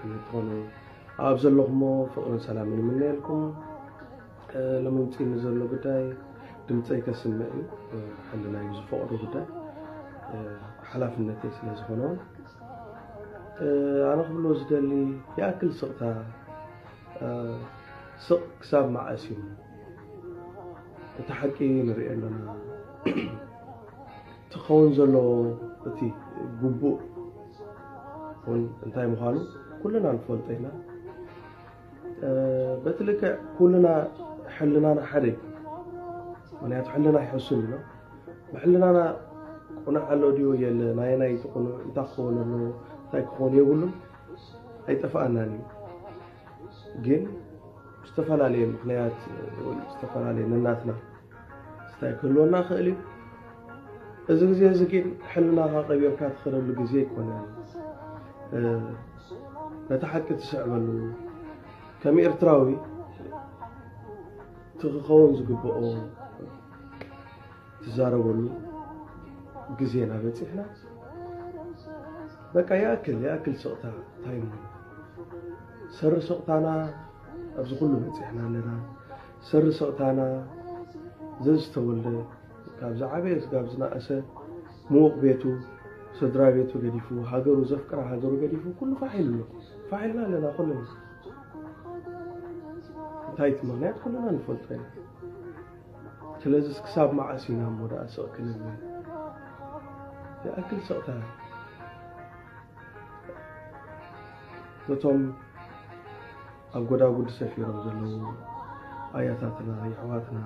ትኾኑ ኣብ ዘለኹሞ ፍቕርን ሰላምን ይምነየልኩም። እ፣ ለምምፂ ንዘሎ ጉዳይ ድምፀይ ከስምዕ እዩ። እ፣ ሕልናይ ብዝፈቕዶ ጉዳይ፣ እ፣ ሓላፍነተይ ስለ ዝኾነ እውን፣ እ፣ ኣነ ክብሎ ዝደሊ፣ ይኣክል ስቕታ፣ እ፣ ስቕ ክሳብ መዓስ እዩ? እቲ ሓቂ ንሪኦ ኣለና። እቲ ክኸውን ዘለዎ፣ እቲ ግቡእ እውን እንታይ ምዃኑ ኩልና ንፈልጦ ኢና። እ፣ በቲ ልክዕ ኩልና ሕልናና ሓደ እዩ። ምኽንያቱ ሕልና ይሕሱን እዩ። ብሕልናና ቅኑዕ ኣሎ ድዩ የለ፣ ናይ ናይ እቲ ቅኑዕ እንታይ ክኸውን ኣለዎ፣ እንታይ ክኸውን የብሉን፣ ኣይጠፍኣናን እዩ። ግን ዝተፈላለየ ምኽንያት ወይ ዝተፈላለየ ነናትና ስታይ ክህልወና ይኽእል እዩ። እዚ ግዜ እዚ ግን ሕልናኻ ቀቢርካ ትኸደሉ ግዜ ኣይኮነን። እ፣ ነቲ ሓቂ ትስዕበሉ፣ ከም ኤርትራዊ እቲ ክኸውን ዝግብኦ ትዛረበሉ ግዜና በጺሕና። በቃ ይኣክል፣ ይኣክል ስቕታ፣ እንታይ እሞ? ሰሪ ስቕታና ኣብዚ ኩሉ በጺሕና ኣለና። ሰሪ ስቕታና ዘዝተወልደ ካብ ዝዓበየ ስጋብ ዝነኣሰ ምዉቕ ቤቱ፣ ስድራ ቤቱ ገዲፉ፣ ሃገሩ ዘፍቅራ ሃገሩ ገዲፉ፣ ኩሉ ፋሕ ኢሉ ኣሎ። ፋሕ ኢልና ኣለና ኩልና። እንታይ እቲ ምኽንያት ኩልና ንፈልጦ ኢና። ስለዚስ ክሳብ መዓስ ኢና እሞ ደኣ ስቕ ክንብል? ይኣክል ስቕታ። ነቶም ኣብ ጎዳጉዲ ሰፊሮም ዘለዉ ኣያታትና፣ የሕዋትና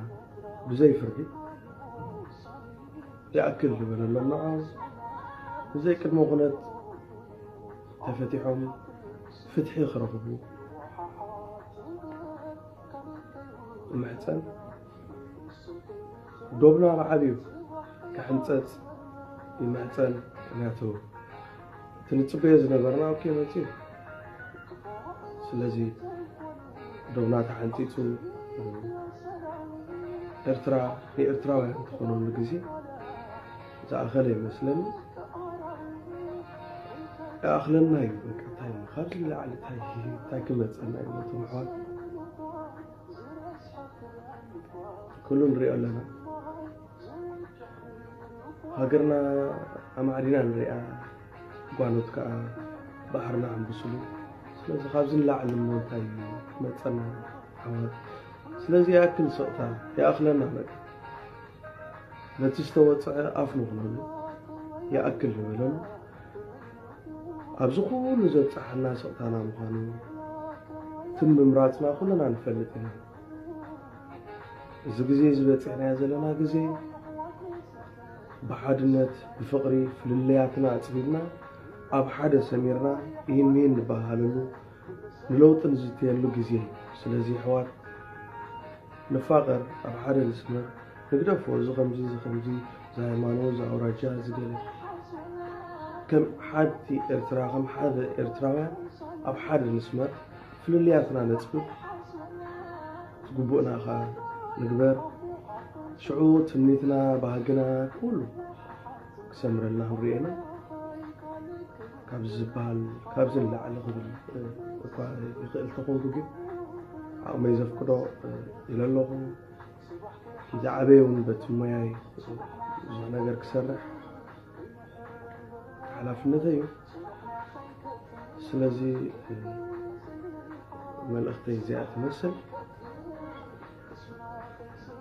ብዘይ ፍርዲ ይኣክል ዝበለሎም ንዖም ብዘይ ቅድመ ኩነት ተፈቲሖም ፍትሒ ክረኽቡ እምሕጸን። ዶብና ብዓብዩ ክሕንጸጽ ይምሕጸን። ምኽንያቱ እቲ ንጽበዮ ዝነበርና ኣብኪ መጽዩ። ስለዚ ዶብና ተሓንጺጹ ኤርትራ ንኤርትራውያን ትኾነሉ ግዜ ዝኣኸለ ይመስለኒ። ይኣኽለና እዩ በቃ። እንታይ እሞ ካብዚ ንላዕሊ እንታይ እንታይ ክመጸና እዩ ነቶም ኣሕዋት? ኩሉ ንሪኦ ኣለና። ሃገርና ኣማዕዲና ንሪኣ፣ ጓኖት ከኣ ባሕርና ኣንብስሉ። ስለዚ ካብዚ ንላዕሊ እሞ እንታይ እዩ ክመጸና ኣሕዋት? ስለዚ ይኣክል ስቕታ፣ ይኣኽለና በቃ። ነቲ ዝተወጽዐ ኣፍ ንኹነሉ፣ ይኣክል ንበለሉ። ኣብዚ ኩሉ ዘብጽሓና ስቕታና ምዃኑ ትም ምምራጽና ኩልና ንፈልጥ ኢና። እዚ ግዜ እዚ በጺሕናዮ ዘለና ግዜ ብሓድነት፣ ብፍቕሪ፣ ፍልልያትና ኣጽቢብና ኣብ ሓደ ሰሚርና ኢሂን ሚሂን ንበሃሃለሉ፣ ንለውጢ ንዝትየሉ ግዜ እዩ። ስለዚ ኣሕዋት ንፋቐር፣ ኣብ ሓደ ንስመር፣ ንግደፎ፣ እዚ ከምዚ፣ እዚ ከምዚ፣ እዚ ሃይማኖት፣ እዚ ኣውራጃ፣ እዚ ገለ። ከም ሓንቲ ኤርትራ፣ ከም ሓደ ኤርትራውያን ኣብ ሓደ ንስመር፣ ፍልልያትና ነጽብብ፣ ዝግቡእና ኸኣ ንግበር። ሽዑ ትምኒትና፣ ባህግና፣ ኩሉ ክሰምረልና ክንሪኦ ኢና። ካብዚ ዝበሃል፣ ካብዚ ንላዕሊ ክብል፣ እ፣ እኳ ይኽእል ተኾንኩ፣ ግን ዓቕመይ ዘፍቅዶ፣ እ፣ ኢለ ኣለኹ። ዝዓበየ እውን በቲ ሞያይ ብዙሕ ነገር ክሰርሕ ሓላፍነተይ እዩ። ስለዚ፣ እ፣ መልእኽተይ እዚኣ ትመስል።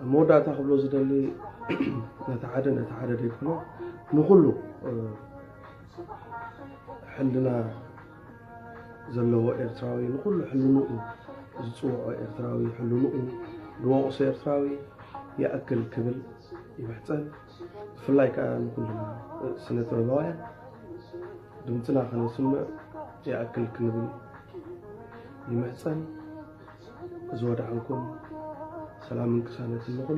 ኣብ መወዳእታ ክብሎ ዝደሊ፣ ነቲ ሓደ፣ ነቲ ሓደ ዘይኮነ፣ ንኹሉ፣ እ፣ ሕልና ዘለዎ ኤርትራዊ፣ ንኹሉ ሕልንኡ ዝጽውዖ ኤርትራዊ፣ ሕልንኡ ዝወቕሶ ኤርትራዊ ይኣክል ክብል ይምሕጸን። ብፍላይ ከኣ ንኹልና ስነ ጥበባውያን ድምጽና ከነስምዕ ይኣክል ክንብል ይምሕጸን። ዝወድዓንኩም ሰላምን ቅሳነትን ንኹሉ።